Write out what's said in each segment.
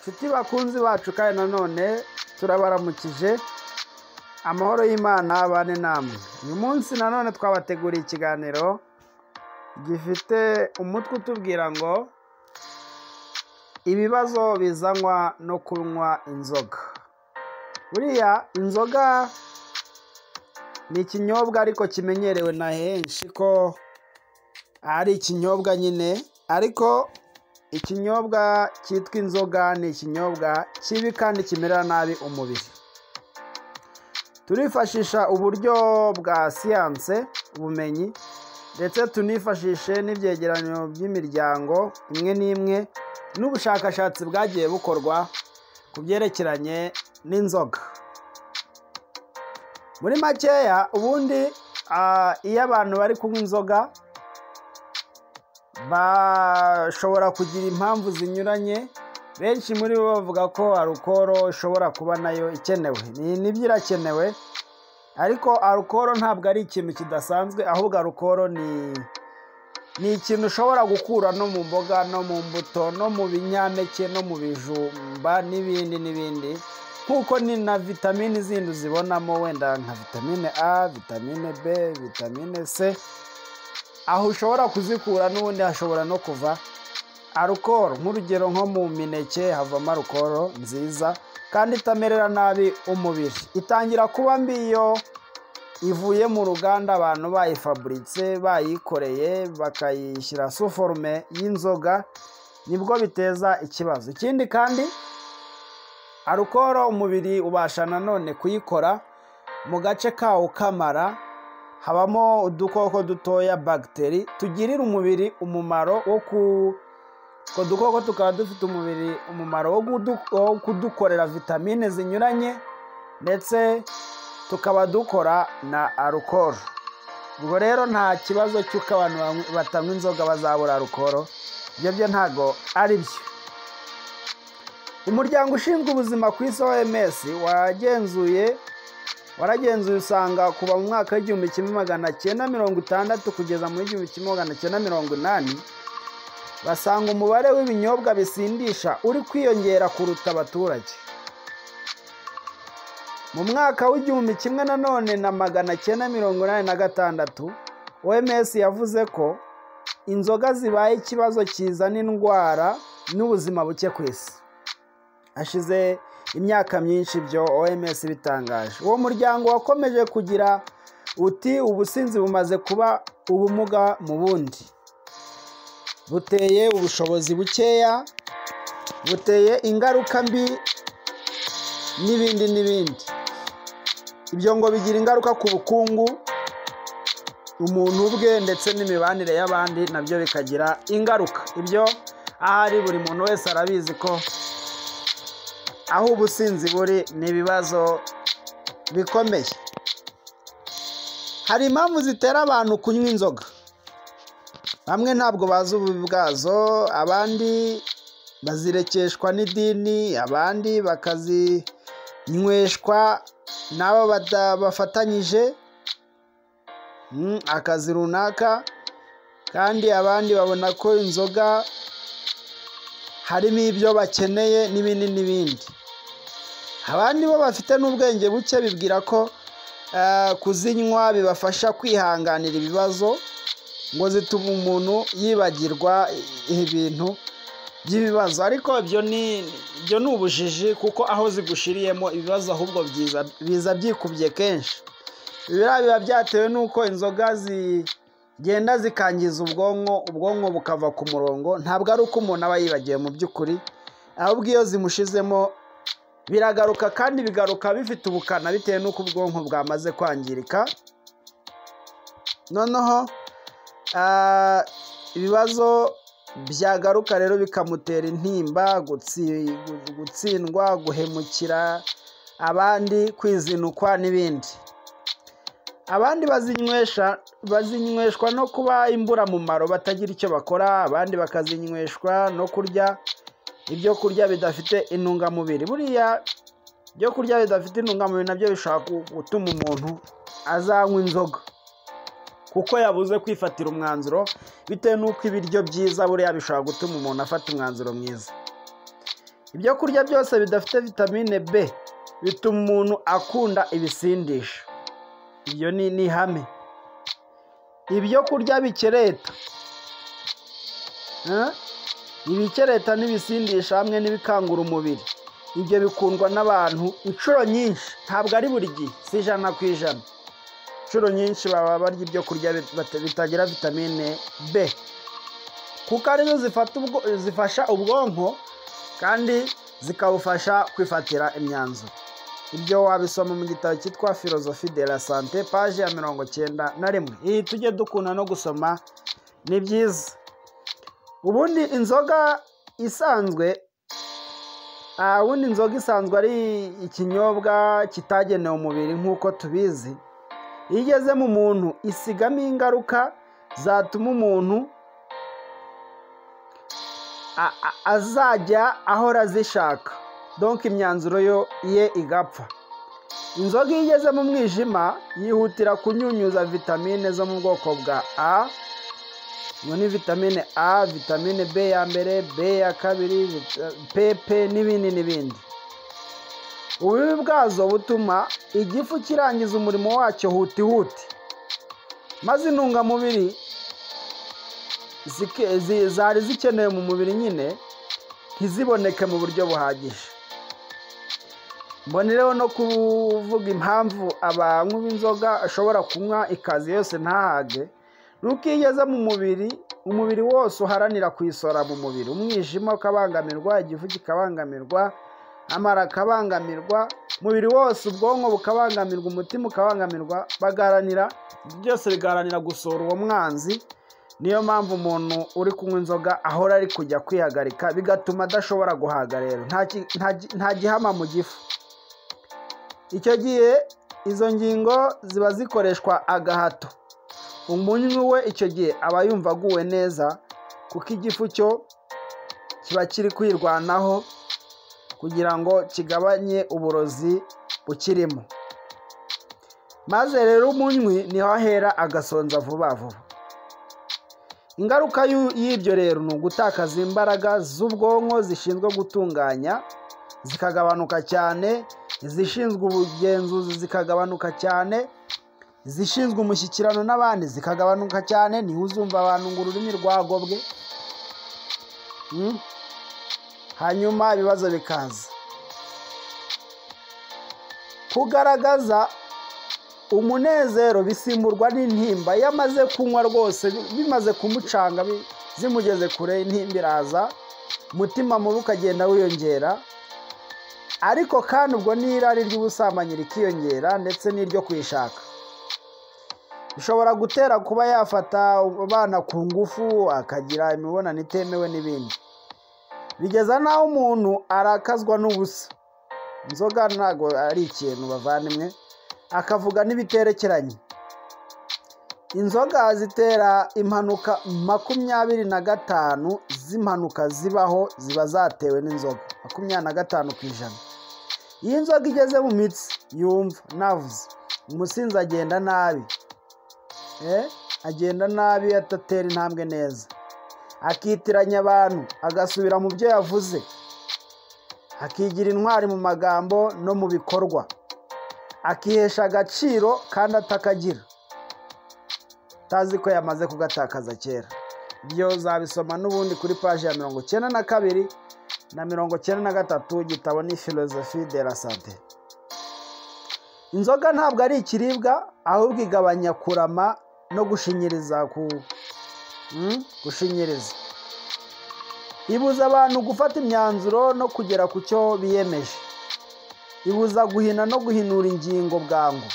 Nshuti bakunzi bacu, kandi nanone turabaramukije, amahoro y'Imana abane namwe. Uyu munsi nanone twabateguriye ikiganiro gifite umutwe utubwira ngo ibibazo bizanwa no kunywa inzoga. Buriya inzoga ni ikinyobwa ariko kimenyerewe na henshi ko ari ikinyobwa nyine, ariko ikinyobwa cyitwa inzoga ni ikinyobwa kibi kandi kimerera nabi umubiri. Turifashisha uburyo bwa siyanse, ubumenyi, ndetse tunifashishe n'ibyegeranyo by'imiryango imwe n'imwe n'ubushakashatsi bwagiye bukorwa ku byerekeranye n'inzoga. Muri makeya, ubundi iyo abantu bari kunywa inzoga bashobora kugira impamvu zinyuranye. Benshi muri bo bavuga ko alukoro ishobora kuba nayo ikenewe. Nibyo, irakenewe, ariko alukoro ntabwo ari ikintu kidasanzwe, ahubwo alukoro ni ikintu ushobora gukura no mu mboga, no mu mbuto, no mu binyampeke, no mu bijumba n'ibindi n'ibindi, nk'uko ni na vitamini zindi uzibonamo, wenda nka vitamine A, vitamine B, vitamine C. Aho ushobora kuzikura n'ubundi hashobora no kuva alukoro. Nk'urugero, nko mu mineke havamo alukoro nziza kandi itamerera nabi umubiri. Itangira kuba mbi iyo ivuye mu ruganda, abantu bayifaburitse, bayikoreye, bakayishyira sous forme y'inzoga, nibwo biteza ikibazo. Ikindi kandi, alukoro umubiri ubasha nanone kuyikora mu gace kawo kamara. Habamo udukoko dutoya, bagiteri, tugirira umubiri umumaro wo ku utwo dukoko tukaba dufite umubiri umumaro wo kudukorera vitamine zinyuranye, ndetse tukaba dukora na alukoro. Ubwo rero nta kibazo cy'uko abantu batanywa inzoga bazabura alukoro, ibyo byo ntabwo ari byo. Umuryango ushinzwe ubuzima ku isi, OMS, waragenzuye usanga kuva mu mwaka w'1960 kugeza muri 1980, basanga umubare w'ibinyobwa bisindisha uri kwiyongera kuruta abaturage. Mu mwaka w'igihumbi kimwe nanone na 986, OMS yavuze ko inzoga zibaye ikibazo kizana indwara n'ubuzima buke ku isi. Hashize imyaka myinshi ibyo OMS bitangaje. Uwo muryango wakomeje kugira uti: "Ubusinzi bumaze kuba ubumuga mu bundi, buteye ubushobozi bukeya, buteye ingaruka mbi n'ibindi n'ibindi." Ibyo ngo bigira ingaruka ku bukungu, umuntu ubwe, ndetse n'imibanire y'abandi nabyo bikagira ingaruka. Ibyo ahari buri muntu wese arabizi ko aho ubusinzi buri ni ibibazo bikomeye. Hari impamvu zitera abantu kunywa inzoga. Bamwe ntabwo bazi ububi bwazo, abandi bazirekeshwa n'idini, abandi bakazinyweshwa n'abo bafatanyije akazi runaka, kandi abandi babona ko inzoga harimo ibyo bakeneye n'ibindi n'ibindi. Abandi bo bafite n'ubwenge buke, bibwira ko kuzinywa bibafasha kwihanganira ibibazo, ngo zituma umuntu yibagirwa ibintu by'ibibazo. Ariko ibyo ni ubujiji, kuko aho zigushiriyemo ibibazo ahubwo biza byikubye kenshi. Biriya biba byatewe n'uko inzoga zigenda zikangiza ubwonko, ubwonko bukava ku murongo. Ntabwo ari uko umuntu aba yibagiwe mu by'ukuri, ahubwo iyo zimushizemo biragaruka, kandi bigaruka bifite ubukana bitewe n'uko ubwonko bwamaze kwangirika. Noneho ibibazo byagaruka rero bikamutera intimba, gutsindwa, guhemukira abandi, kwizinukwa n'ibindi. Abandi bazinyweshwa no kuba imburamumaro, batagira icyo bakora, abandi bakazinyweshwa no kurya ibyo kurya bidafite intungamubiri. Buriya ibyo kurya bidafite intungamubiri nabyo bishobora gutuma umuntu azanywa inzoga, kuko yabuze kwifatira umwanzuro, bitewe n'uko ibiryo byiza buriya bishobora gutuma umuntu afata umwanzuro mwiza. Ibyo kurya byose bidafite vitamine B bituma umuntu akunda ibisindisha. Ibyo ni ihame. Ibyo kurya bikereta, ibikereta n'ibisindisha hamwe n'ibikangura umubiri, ibyo bikundwa n'abantu inshuro nyinshi, ntabwo ari buri gihe, si 100%. Inshuro nyinshi baba barya ibyo kurya bitagira vitamine B, kuko arizo zifasha ubwonko kandi zikabufasha kwifatira imyanzuro. Ibyo wabisoma mu gitabo cyitwa Philosophie de la Santé, page ya 91. Iyi tujye dukunda no gusoma, ni byiza. Ubundi inzoga isanzwe, ubundi inzoga isanzwe ari ikinyobwa kitagenewe umubiri nk'uko tubizi. Iyo igeze mu muntu isigamo ingaruka zatuma umuntu azajya ahora azishaka, donc imyanzuro yo ye igapfa. Inzoga iyo igeze mu mwijima yihutira kunyunyuza vitamine zo mu bwoko bwa A, ngo ni vitamine A, vitamine B ya mbere, B ya kabiri, PP n'ibindi n'ibindi. Ububi bwazo butuma igifu kirangiza umurimo wacyo huti huti, maze intungamubiri zari zikenewe mu mubiri nyine ntiziboneke mu buryo buhagije. Mbonereho no kuvuga impamvu abanywi b'inzoga ashobora kunywa ikazi yose ntahage, nuko iyo igeze mu mubiri, umubiri wose uharanira kuyisora mu mubiri, umwijima ukabangamirwa, igifu kikabangamirwa, amara akabangamirwa, umubiri wose, ubwonko bukabangamirwa, umutima ukabangamirwa, bagaharanira byose bigaharanira gusohora uwo mwanzi. Niyo mpamvu umuntu uri kunywa inzoga ahora ari kujya kwihagarika, bigatuma adashobora guhaga. Rero nta gihama mu gifu. Icyo gihe izo ngingo ziba zikoreshwa agahato. Umunywi we icyo gihe aba yumva aguwe neza, kuko igifu cyo kiba kiri kwirwanaho kugira ngo kigabanye uburozi bukirimo. Maze rero umunywi niho ahera agasonza vuba vuba. Ingaruka y'ibyo rero ni ugutakaza imbaraga z'ubwonko zishinzwe gutunganya zikagabanuka cyane, izishinzwe ubugenzuzi zikagabanuka cyane, izishinzwe umushyikirano n'abandi zikagabanuka cyane. Niho uzumva abantu ngo ururimi rwagobwe, hanyuma ibibazo bikaza. Kugaragaza umunezero bisimburwa n'intimba. Iyo amaze kunywa rwose bimaze kumucanga, zimugeze kure, intimba iraza, umutima mubi ukagenda wiyongera. Ariko kandi ubwo n'irari ry'ubusambanyi rikiyongera, ndetse n'iryo kwishaka. Bishobora gutera kuba yafata abana ku ngufu, akagira imibonano itemewe n'ibindi. Bigeza n'aho umuntu arakazwa n'ubusa. Inzoga ntabwo ari ikintu bavandimwe, akavuga n'ibiterekeranye. Inzoga zitera impanuka 25 z'impanuka zibaho ziba zatewe n'inzoga, 25%. Iyo inzoga igeze mu mitsi yumva navuze, umusinzi agenda nabi, agenda nabi, atatera intambwe neza, akitiranya abantu, agasubira mu byo yavuze, akigira intwari mu magambo no mu bikorwa, akihesha agaciro kandi atakagira, utazi ko yamaze kugatakaza kera. Ibyo uzabisoma n'ubundi kuri paji ya 92 na 93, igitabo ni Philosophie de la Santé. Inzoga ntabwo ari ikiribwa, ahubwo igabanya kurama no gushinyiriza gushinyiriza. Ibuza abantu gufata imyanzuro no kugera ku cyo biyemeje. Ibuza guhina no guhinura ingingo bwangu.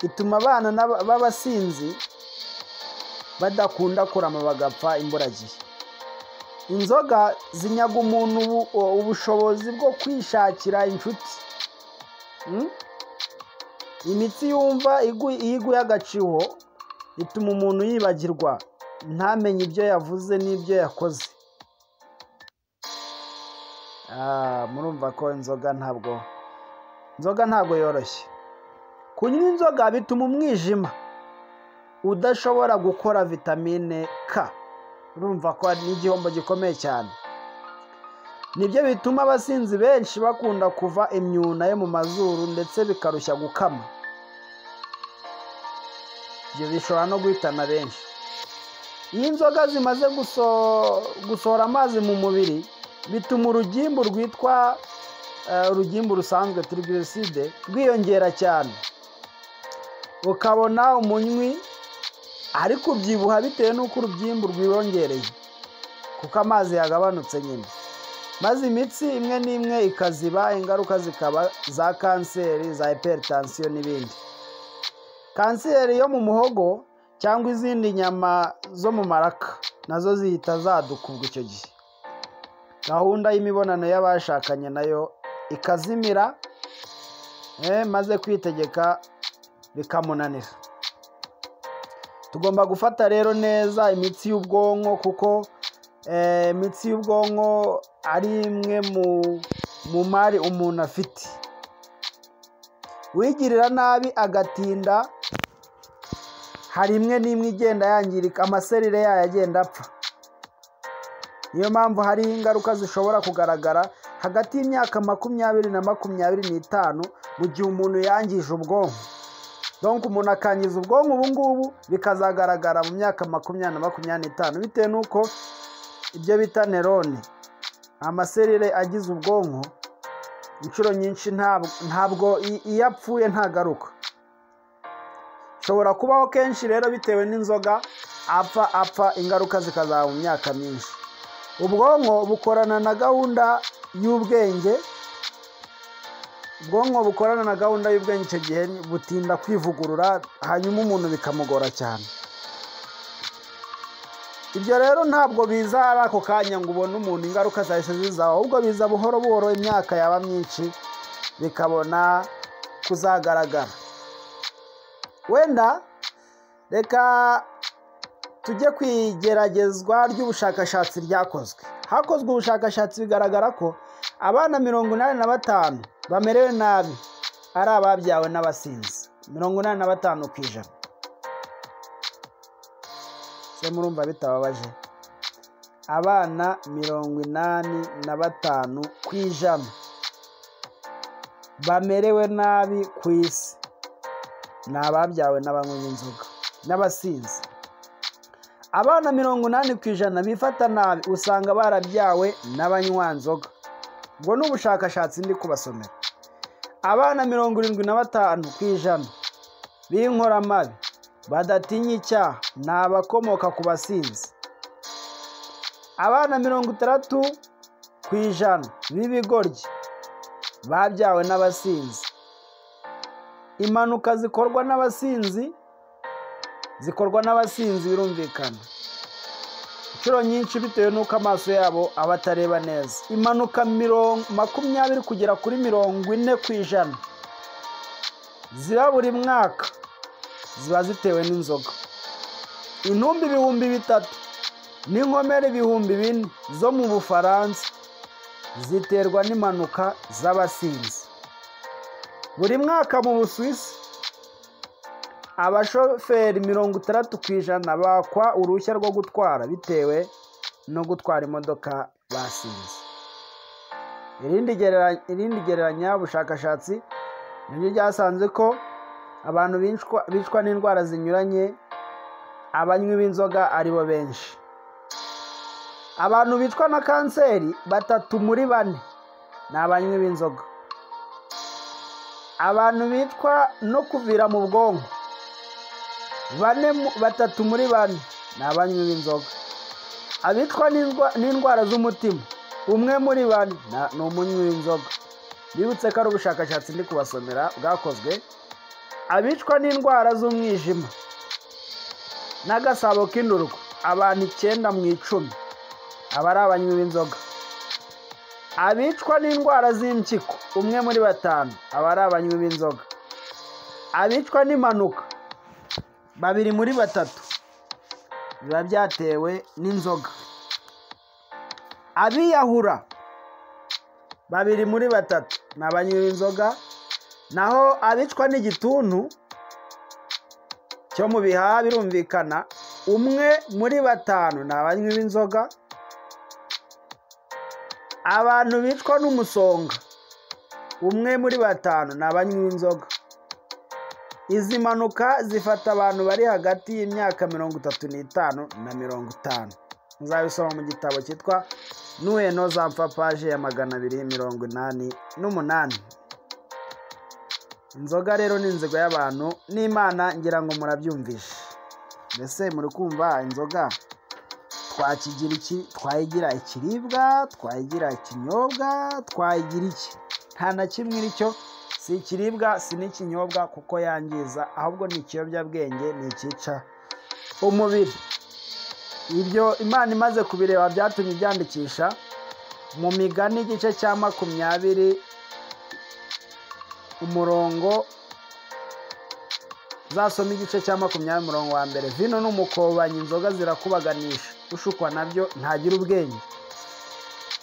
Ituma abana b'abasinzi badakunda kurama bagapfa imburagihe. Inzoga zinyaga umuntu ubushobozi bwo kwishakira inshuti. Imitsi yumva iyo iguye agaciho ituma umuntu yibagirwa, ntamenye ibyo yavuze n'ibyo yakoze. Murumva ko inzoga ntabwo yoroshye. Kunywa inzoga bituma umwijima udashobora gukora vitamine K. Urumva ko ni igihombo gikomeye cyane. Nibyo bituma abasinzi benshi bakunda kuva imyuna yo mu mazuru ndetse bikarushya gukama. Ibyo bishobora no guhitana benshi. Iyo inzoga zimaze gusohora amazi mu mubiri, bituma urugimbu rwitwa urugimbu rusanzwe triglyceride rwiyongera cyane, ukabona umunywi ari kubyibuha bitewe n'uko urugimbu rwiyongereye, kuko amazi yagabanutse nyine, maze imitsi imwe n'imwe ikaziba, ingaruka zikaba za kanseri, za hypertension n'ibindi. Kanseri yo mu muhogo cyangwa izindi nyama zo mu maraka nazo zihita zaduka ubwo icyo gihe. Gahunda y'imibonano y'abashakanye nayo ikazimira, maze kwitegeka bikamunanira. Tugomba gufata rero neza imitsi y'ubwonko, kuko imitsi y'ubwonko ari imwe mu mari umuntu afite. Wigirira nabi agatinda, hari imwe n'imwe igenda yangirika, amaserire yayo agenda apfa. Niyo mpamvu hari ingaruka zishobora kugaragara hagati y'imyaka 20 na 25 mu gihe umuntu yangije ubwonko. Donc umuntu akangiza ubwonko ubu ngubu bikazagaragara mu myaka 20 na 25, bitewe n'uko ibyo bita nerone, amaserire agize ubwonko, inshuro nyinshi ntabwo iyo apfuye ntagaruka. Shobora kubaho kenshi rero bitewe n'inzoga, apfa ingaruka zikazaba mu myaka myinshi. Ubwonko bukorana na gahunda y'ubwenge, ubwonko bukorana na gahunda y'ubwenge icyo gihe butinda kwivugurura, hanyuma umuntu bikamugora cyane. Ibyo rero ntabwo biza ari ako kanya ngo ubone umuntu ingaruka zahise zizaho, ahubwo biza buhoro buhoro, imyaka yaba myinshi bikabona kuzagaragara. Wenda reka tujye ku igeragezwa ry'ubushakashatsi ryakozwe. Hakozwe ubushakashatsi bigaragara ko abana 85 bamerewe nabi ari ababyawe n'abasinzi, 85%. Se murumva bitababaje? Abana 85% bamerewe nabi ku isi ni ababyawe n'abanywi b'inzoga n'abasinzi. Abana 80% bifata nabi usanga barabyawe n'abanywanzoga. Ubwo ni ubushakashatsi ndi kubasomera. Abana 75% b'inkoramabi badatinya icyaha ni abakomoka ku basinzi. Abana 60% b'ibigoryi babyawe n'abasinzi. Impanuka zikorwa n'abasinzi birumvikana inshuro nyinshi bitewe n'uko amaso yabo aba atareba neza. Impanuka 20 kugera kuri 40% ziba buri mwaka ziba zitewe n'inzoga. Intumbi 3000 n'inkomere 4000 zo mu Bufaransa ziterwa n'impanuka z'abasinzi. Buri mwaka mu Busuwisi abashoferi 60% bakwa uruhushya rwo gutwara bitewe no gutwara imodoka basinze. Irindi gereranya ubushakashatsi niryo ryasanze ko abantu bicwa n'indwara zinyuranye abanywi b'inzoga aribo benshi. Abantu bicwa na kanseri 3 muri 4 ni abanywi b'inzoga. Abantu bicwa no kuvira mu bwonko 3 muri 4 ni abanywi b'inzoga. Abicwa n'indwara z'umutima 1 muri 4 ni umunywi w'inzoga. Bibutse ko ari ubushakashatsi ndi kubasomera bwakozwe. Abicwa n'indwara z'umwijima n'agasabo k'indurwe abantu 9 mu 10 aba ari abanywi b'inzoga. Abicwa n'indwara z'impyiko 1 muri 5 aba ari abanywi b'inzoga. Abicwa n'impanuka 2 muri 3 biba byatewe n'inzoga. Abiyahura 2 muri 3 ni abanywi b'inzoga. Naho abicwa n'igituntu cyo mu bihaha birumvikana 1 muri 5 ni abanywi b'inzoga. Abantu bicwa n'umusonga, 1 muri 5 ni abanywi b'inzoga. Izi mpanuka zifata abantu bari hagati y'imyaka 35 na 50. Muzabisoma mu gitabo cyitwa Nueno Zamfa, paje ya 288. Inzoga rero ni inzigo y'abantu n'Imana, ngira ngo murabyumvishe. Mbese muri kumva inzoga twakigira iki? Twayigira ikiribwa, twayigira ikinyobwa, twayigira iki? Nta na kimwe iri cyo, si ikiribwa si n'ikinyobwa, kuko yangiza, ahubwo ni ikiyobyabwenge, ni ikica umubiri. Ibyo Imana imaze kubireba byatumye ibyandikisha mu Migani igice cya 20 umurongo. Uzasoma igice cya 20 umurongo wa 1. Vino n'umukobanyi, inzoga zirakubaganisha, ushukwa nabyo ntagira ubwenge.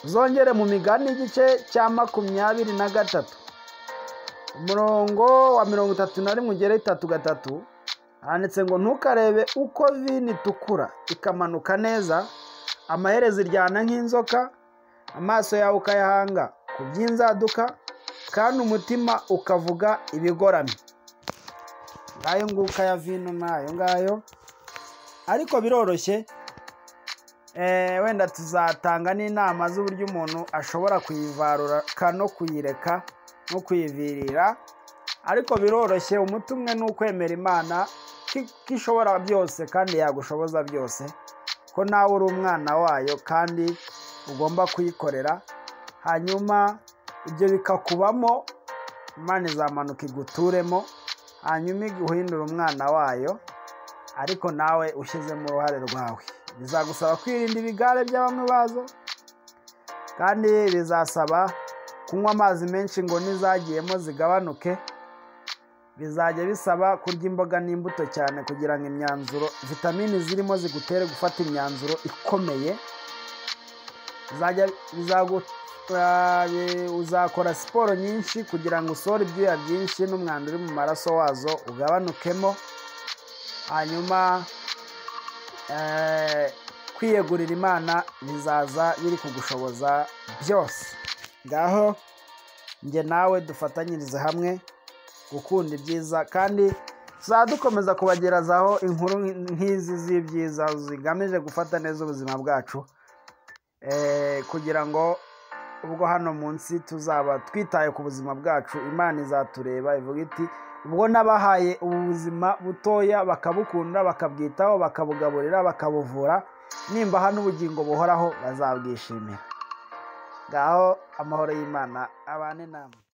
Uzongere mu Migani igice cya 23 umurongo wa 31 ugere 33, handitse ngo ntukarebe uko vino itukura ikamanuka neza, amaherezo iryana nk'inzoka, amaso yawe ukayahanga ku by'inzaduka, kandi umutima ukavuga ibigoramye. Ngayo nguka ya vino nayo ngayo, ariko biroroshye. Wenda tuzatanga n'inama z'uburyo umuntu ashobora kuyivarura no kuyireka no kuyivirira, ariko biroroshye. Umuti umwe ni ukwemera Imana ko ishobora byose kandi yagushoboza byose, ko nawe uri umwana wayo kandi ugomba kuyikorera, hanyuma ibyo bikakubamo, Imana izamanuka iguturemo, hanyuma iguhindure umwana wayo, ariko nawe ushyizemo uruhare rwawe. Bizagusaba kwirinda ibigare by'abanywi bazo, kandi bizasaba kunywa amazi menshi ngo n'izagiyemo zigabanuke. Bizajya bisaba kurya imboga n'imbuto cyane kugira ngo imyanzuro, vitamini zirimo zigutere gufata imyanzuro ikomeye. Uzakora siporo nyinshi kugira ngo usohore ibyuya byinshi n'umwanda uri mu maraso wazo ugabanukemo. Hanyuma kwiyegurira Imana bizaza biri kugushoboza byose. Ngaho njye nawe dufatanyirize hamwe gukunda ibyiza, kandi tuzadukomeza kubagerezaho inkuru nk'izi z'ibyiza zigamije gufata neza ubuzima bwacu, kugira ngo ubwo hano munsi tuzaba twitaye ku buzima bwacu, Imana izatureba ivuga iti ubwo nabahaye ubu buzima butoya bakabukunda, bakabwitaho, bakabugaburira, bakabuvura, nimba hano ubugingo buhoraho bazabwishimira. Ngaho amahoro y'Imana abane namwe.